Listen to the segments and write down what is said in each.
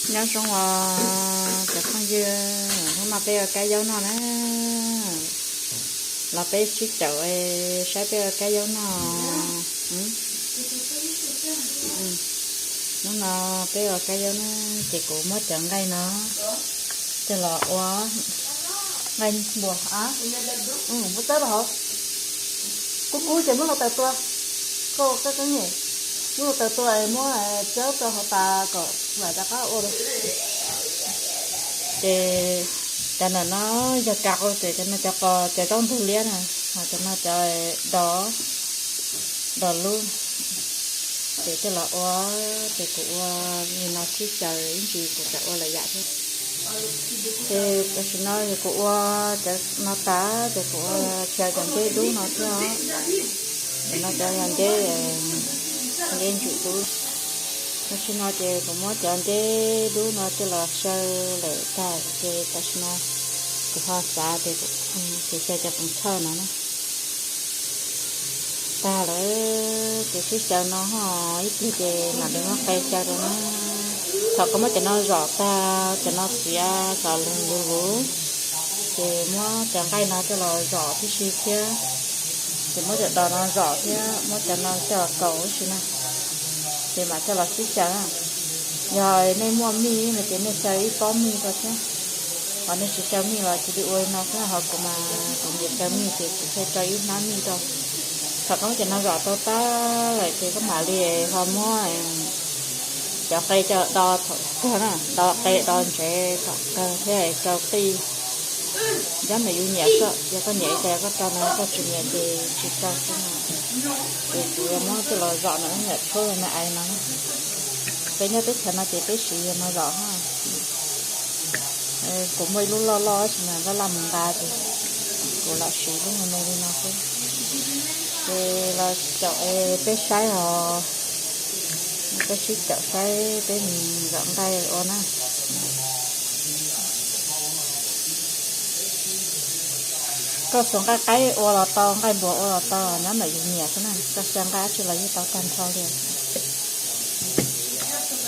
Nyob zoo os cov phooj ywg, hnub no peb ua kab yaub noj na. Los peb sib caum saib peb ua kab yaub noj. Hnub no peb ua kab yaub na, ces kuv muab cov nqaij no coj los ua nqaij npua. Muab tawb rau hauv, kub kub ces muab hluav taws tua. Koj ua kab kab nyem, muab hluav taws tua es muab cawb rau hauv tas kom vam rov qab ua. Ces cov ntawm no yog kas qus, ces cov no cov qos, cov zaub ntug liab na, ho cov no cov dos, dos lub. Ces coj los ua, ces kuv ua li no sib xyaw ib ntsis kuv tseem ua lwm yam thiab. Ces tam sim no kuv ua cov no tas ces kuv ua tsis hais cov nceb dub no thiab. Cov no cov yog nceb, nceb ntsuam dub. Tam sim no ces kuv muab cov nceb dub no coj los xyaw lawm tag ces tam sim no kuv ho xav tias kuv xav xyaw cov poos txhawj no na. Tag lawm, ces sib xyaw no ho ib pliag ces mam li muab qe xyaw rau na. Thaum koj muab cov no zom tag, cov no txiav kom luv luv, ces muab cov nqaij no coj los zom tib si thiab. Ces muab cov dos no zom thiab muab cov no coj los kaum tib si na, ces mam coj los sib xyaw na. Yog nej muaj mij no ces nej xyaw ib pob mij rau thiab. Ho nej tsis xyaw mij los cia li ua li no xwb, ho kuv mas kuv nyiam xyaw mij ces kuv thiaj tso ib hnab mij rau. Thaum koj muab cov no zom tau tag lawm ces koj mam li ho muab cov qe coj do thaum kawg na, do qe do ntsev thaum kawg thiab rau qij. Nyob ntawm yus nyiam xwb, yog koj nyiam ces koj rau no, koj tsis nyiam ces tsis rau xwb no. Ces kuv yuav muab coj los zom no, nyiam tshuab no ais no. Peb nyob teb chaws no ces peb siv no zom. Kuv muaj ib lub loj loj tab sis mas laj laj mus nqa ces kuv lam siv lub me me li no xwb. Ces los caum peb saib os, peb sib caum saib peb mus zom nqaij ua na. Koj xuas nqaij qaib ua los tau, nqaij npua ua los tau, nyob ntawm yus nyiam xwb na. Koj xyaw nqaij dab tsi los yeej tau tag nrho li.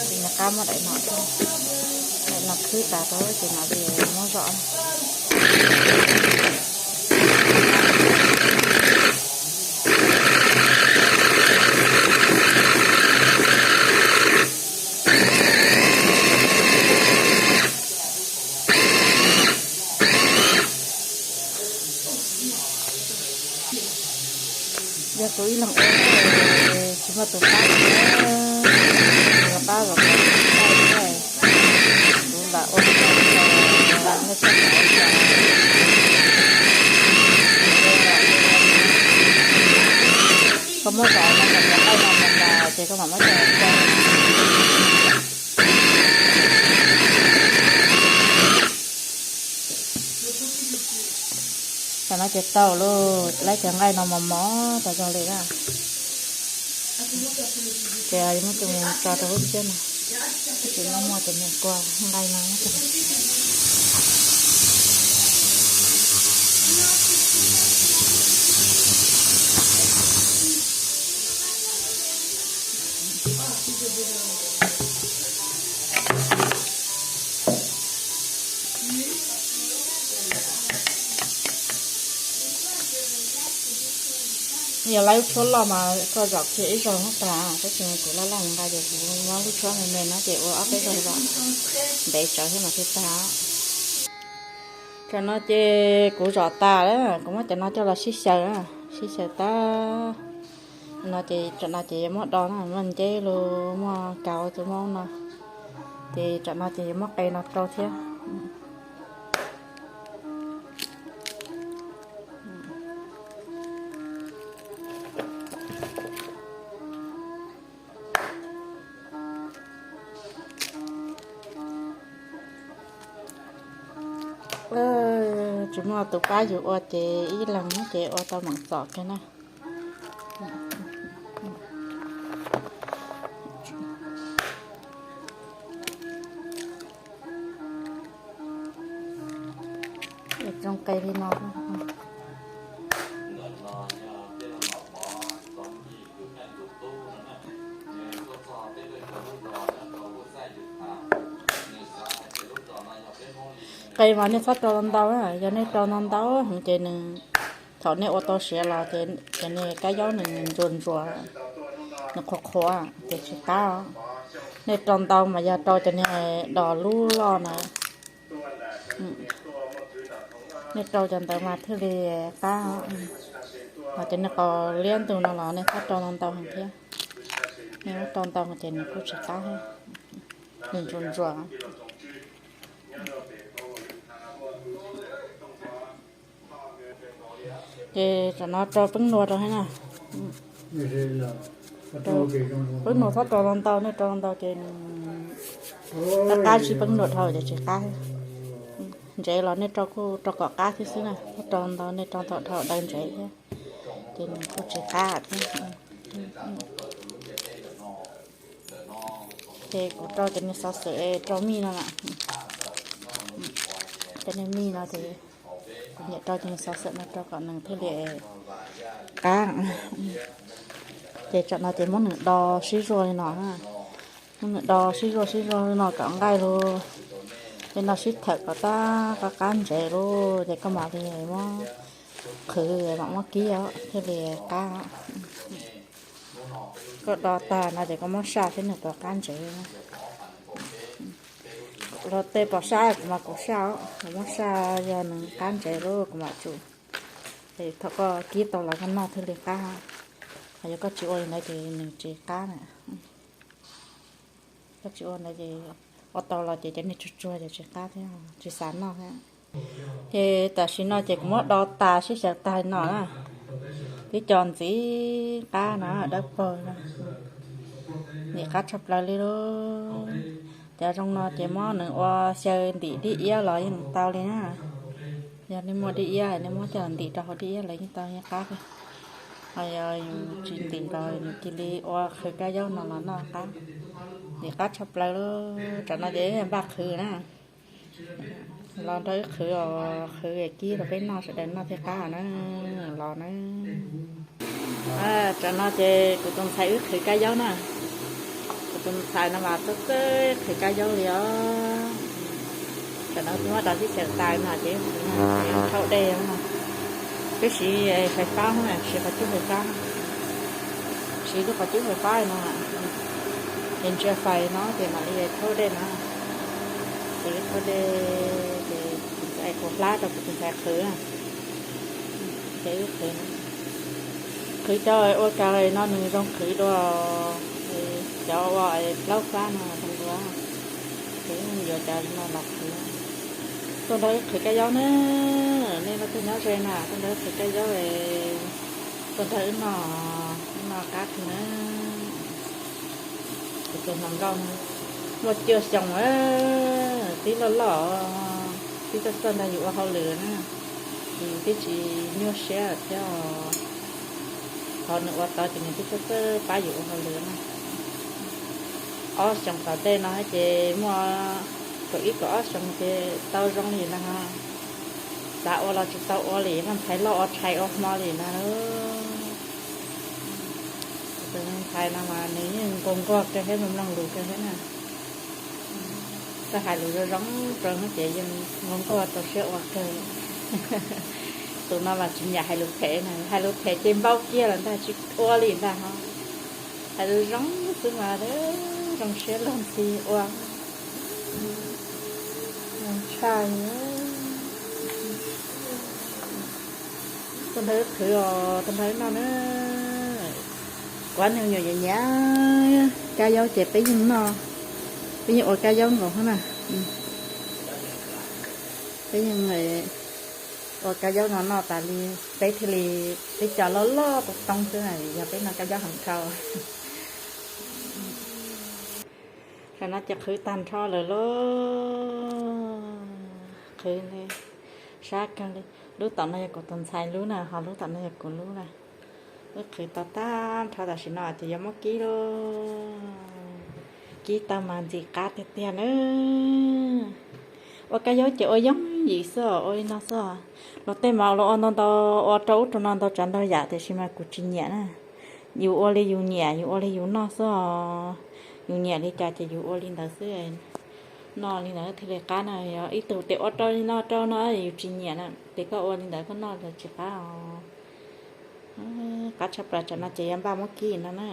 Ces nws qab muab daim no, daim no khwb tas rau ces mam li muab zom. Yog kuv ib leeg ua tsis muaj tus pab, tus pab los kuv lam ua, koj muab zom no kom cov nqaij no mus tas ces koj mam muab coj los. Tam no ces tau lawm, laib cov nqaij no mos mos tas zog li na. Ces yuav muab coj mus tso rau lub tsiab no, tab sis muaj muaj cov niag kua nqaij no. Yog laib lub tshuab loj mas koj zom kiag ib zaug no tag, tab sis kuv laj laj mus nqa ces kuv muab lub tshuab me me no ces ua ob peb zaug zom, ntev tsawv thiab mas thiaj tag. Tam no ces kuv zom tas lawm, kuv muab cov no coj los sib xyaw, sib xyaw tag no ces tam no ces yuav muab do na, muaj nceb los muaj kaus tus mab no, ces tam no ces yuav muab qe no rau thiab. Tsis muaj tus pab yus ua ces ib leeg ces ua tau meem txom kawg na. Zoo qe li no. Qe mas nej txhob rau ntau ntau, yog nej rau ntau ntau heev ces nws, thaum nej ua tau siav los ces cov niag kab yaub nws ntsuas ntsuas, nws qhuav qhuav ces tsis qab. Nej rau ntau mas yog rau cov niag dos lub loj na, nej rau cov ntawd mas thiaj li qab. Ho cov niag qos liab ntug no los nej txhob rau ntau ntau heev thiab, nej muab rau ntau ces nws kuj tsis qab, nws ntsuas ntsuas. Ces tam no rau peeb nua rau thiab na. Peeb nua txhob rau ntau ntau, nej rau ntau ces nws qab qab, tsis peeb nua dhau ces tsis qab. Ntsev los nej rau kuj rau kom qab thiab xwb na, txhob rau ntau, nej rau ntau dhau daw ntsev thiab ces nws kuj tsis qab thiab. Ces kuv rau cov niag xov xwm rau mij no lawm, cov niag mij no ces kuv nyiam rau cov niag xov xwm no rau kom nws thiaj li qab. Ces tsam no ces muab nws do sib zuag li no, muab nws do sib zuag sib zuag li no kom nqaij lug li no sib thawm kom tab qab qab ntsev lug ces koj mam li muab qhwv, mam muab kib thiaj li qab. Koj do tag no ces koj muab saj seb nws puas qab ntsev. Los tej pom saj kuv mas kuv saj, kuv muab saj yog nws qab ntsev lawm kuv mam tsum. Thaum koj kib tau los koj noj thiaj li qab. Ho yog koj tsis ua li ntawd ces nws tsis qab na. Koj tsis ua ntawd ces ua tau los ces cov niag tsuag tsuag ces tsis qab thiab, tsis xav noj thiab. Ces tam sim no ces kuv muab do tas sib xyaw tag no na. Tib co ntxiv qab no dawb paug, ntxim qab tshaj plaws li lauj. Cov zoo no ces muab nws ua xyaw ntim dib iab los yeej tau li na. Yog nej muaj dib iab nej muab coj ntim rau hauv dib iab los yeej tau, yeej qab. Ho yog yus tsis ntim los nws cia li ua qhwv kab yaub no los noj qab. Ntxim qab tshaj plaws lauj. Tsam no ces npaj qhwv na. Los nrog wb qhwv os, qhwv kib rau peb noj, sawv daws noj thiaj qab na. Los na. Tsam no ces kuv tus ntxhais wb qhwv kab yaub na. Kuv tus ntxhais no mas txawj txawj qhwv kab yaub li os. Tsam no twb muab rau sib xyaw tas no ces wb qhwv no, rhaub dej no. Peb siv fais fab na, siv qhov cub fais fab, siv lub qhov cub fais fab no. Ces ntsia fais no ces mam li rhaub dej no. Ces wb rhaub dej ces kuv ntxhais, kuv hlab rau kuv tus ntxhais qhwv. Ces wb qhwv, qhwv cov ua kas no nws zoo qhwv dua, cov ua plaub fab no zoo dua. Ces yuav cov no los qhwv. Tuaj nrog wb qhwv kab yaub na, nej leej twg nyob ze na tuaj nrog wb qhwv kab yaub, tuaj nrog wb noj, wb noj qab kawg na. Kuv tus hluas nkauj no muaj cuaj xyoo, twb loj loj, twb txawj txawj nrog yus ua hauj lwm na, ces yus twb tsis nyuaj siab thiab. Qhov nws ua tau ces nws twb txawj txawj pab yus ua hauj lwm na. Ob xyoos tom ntej no ces muaj kaum ib kaum ob xyoos ces tau zoo li ntag. Xav ua los tsis tau ua li, vaj ntxhais loj ua tshais ua hmo li ntag. Tus ntxhais no mas nws yeej nquag nquag kawg thiab, mloog mloog lus kawg thiab na. Koj hais lus zoo zoo rau no ces yeej nquag nquag rau siab ua kawg. Tus no mas tsis nyiam hais lus phem na, hais lus phem ces npau kiag lawm ntag, tsis ua li ntag ho. Hais lus zoo xwb mas zoo siab luag ntxhi ua. Tshaj li. Tuaj nrog wb qhwv os, tuaj nrog wb noj na. Kuv ob niag me nyuam nyiam nyiam kab yaub ces peb yeej noj, peb yeej ua kab yaub nkaus na. Peb yeej ua kab yaub no noj tas li, peb thiaj li, peb cov loj loj tau toob xwb na, yog peb noj kab yaub heev dhau. Tam no ces qhwv tag nrho lawm lauj. Qhwv sab kawg li. Lub tom no yog kuv tus ntxhais lub na, ho lub tom no yog kuv lub na. Wb qhwv tau tag nrho tam sim no ces yuav muab kib lauj. Kib tau mas ntxim qab tiag tiag na. Ua kab yaub ces ua yooj yim xwb os, ua li no xwb os. Luag tej mas los ua ntau ntau, ua rau ub rau no ntau tsav ntau yam tiam sis mas kuv tsis nyiam na. Yus ua li yus nyiam, yus ua li yus noj xwb os. Yus nyiam li cas ces yus ua li ntawd xwb. Noj li ntawd thiaj li qab na, yog ib tug tes ua rau li no rau no yus tsis nyiam na, ces koj ua li ntawd koj noj los tsis qab os. Qab tshaj plaws, tsam no ces yuav npaj muab kib no na.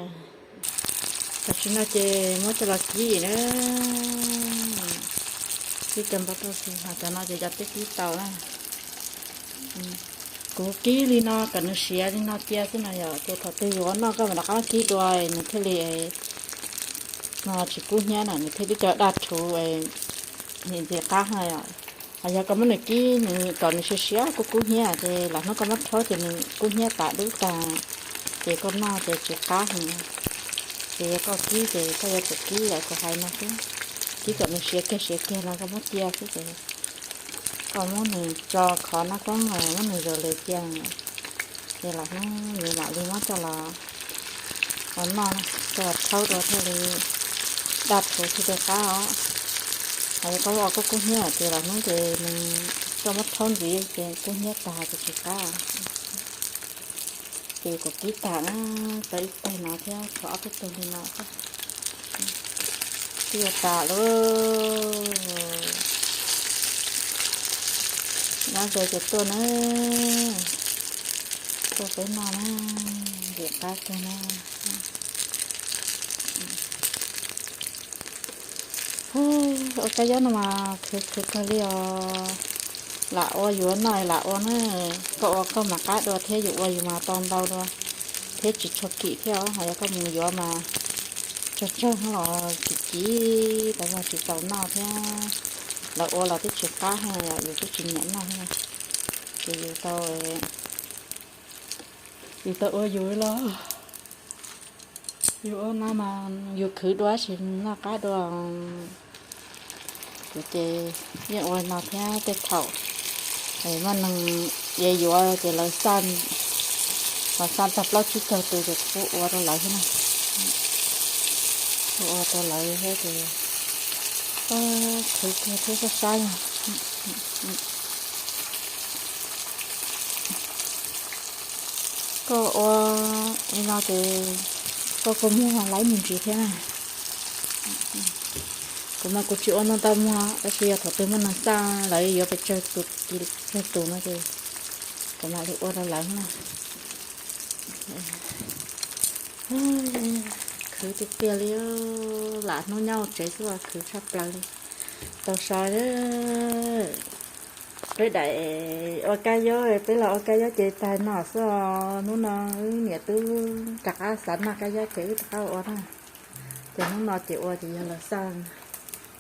Tam sim no ces muab coj los kib na. Kib cov npau rau xwb, ho cov no ces cov twb kib tau na. Kuv kib li no kom nws siav li no cia xwb no yom, ces thaum twg yuav noj koj mam rov qab kib dua nws thiaj li no tsis kub hnyiab na, nws thiaj li cov daj rhuv ntxim qab na yom. Ho yog koj muab nws kib nws kom nws siav siav kub kub hnyiab ces lwm hnub koj muab rhaub ces nws kub hnyiab tas dub tag, ces koj noj ces tsis qab heev. Ces yog koj kib ces koj yuav tsum kib yam kuv hais no xwb, kib kom nws siav kiag siav kiag no koj muab cia xwb ces koj muab nws tso khov nab koob, muab nws zom lws cia, ces lwm hnub yus mam li muab coj los ua noj, coj los rhaub dua thiaj li daj rhuv thiaj li qab os. Ho yog koj muab ua kub kub hnyiab ces lwm hnub ces nws koj muab rhaub ntxiv ces kub hnyiab tag ces tsis qab. Ces kuv kib tag na, tau ib teg no thiab tshuav ob peb teg li no xwb. Twb yuav tas lawm. Nyob ze ces tuaj na, tuaj peb noj na, ntxim qab kawg na. Ua kab yob no mas khwv khwv kawg li os. Lam ua yuav noj lam ua na, koj ua koj mas qab dua thiab yus ua yus mas tau ntau dua thiab tsis tshua kim thiab os. Ho yog koj mus yuav mas tsawg tsawg los kim kim tas zog tsis txaus noj thiab, lawv ua los twb tsis qab heev, yus twb tsis nyiam noj heev. Ces yus tau, yus tau ua yus los, yus ua no mas yus khwv dua tab sis noj qab dua. Kuv ces yeej ua no thiab tej thaum muaj neeg yuav ces lawv xa, lawv xa tag plaub tsib caug tus ces kuv kuj ua rau lawv thiab na. Kuv ua rau lawv thiab ces khwv kiag thiab sab sab. Koj ua li no ces koj kua muag laib me ntsis thiab na. Kuv mas kuv tsis ua no ntau muag tab sis yog thaum twg muaj neeg xa lawv yuav pes tsawg tus, tsawg tus no ces kuv mam li ua rau lawv na. Khwv tiag tiag li, lam hnub nyob hauv tsev xwb los khwv tshaj plaws li. Tau so, peb daim ua kab yob, peb los ua kab yob ces tag no xwb os. Hnub no wb niam tub rov qab xav noj kab yob ces wb rov qab ua na. Ces hnub no ces ua ces yog lawv xa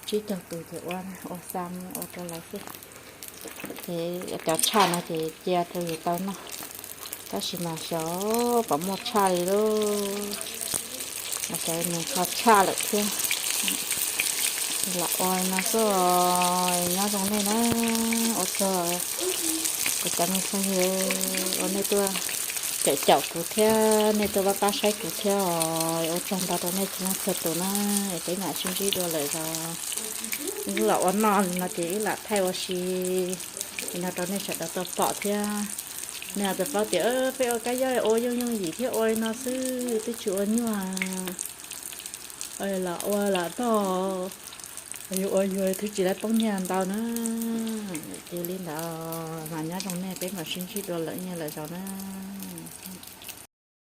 tsib caug tus ces ua, ua xa ua rau lawv xwb. Ces cov tshaj no ces cia rau yus tau noj, tab sis mas xyov puas muaj tshaj li lauj. Mas xyov nws ho tshaj lawm thiab. Lam ua no xwb, nyob zoo nej na, ua tsaug kuv cov me phooj ywg uas nej tuaj caum caum kuv thiab nej tuaj pab pab saib kuv thiab os. Ua tsaug ntau rau nej txhua leej txhua tus na, es peb mam sib ntsib dua lawm zog. Wb los ua noj no ces wb lam thaij ua si li no rau nej sawv daws tau pom thiab. Nej txawm paub tias peb ua kab yob ua yooj yooj yim thiab ua li no xwb twb tsis ua nyuaj. Lam ua lam noj, yus ua yus twb tsis tau poob nyiaj ntau na. Ces li ntawd mas nyob zoo nej, peb mam sib ntsib dua lawm nyiaj lawm zog na.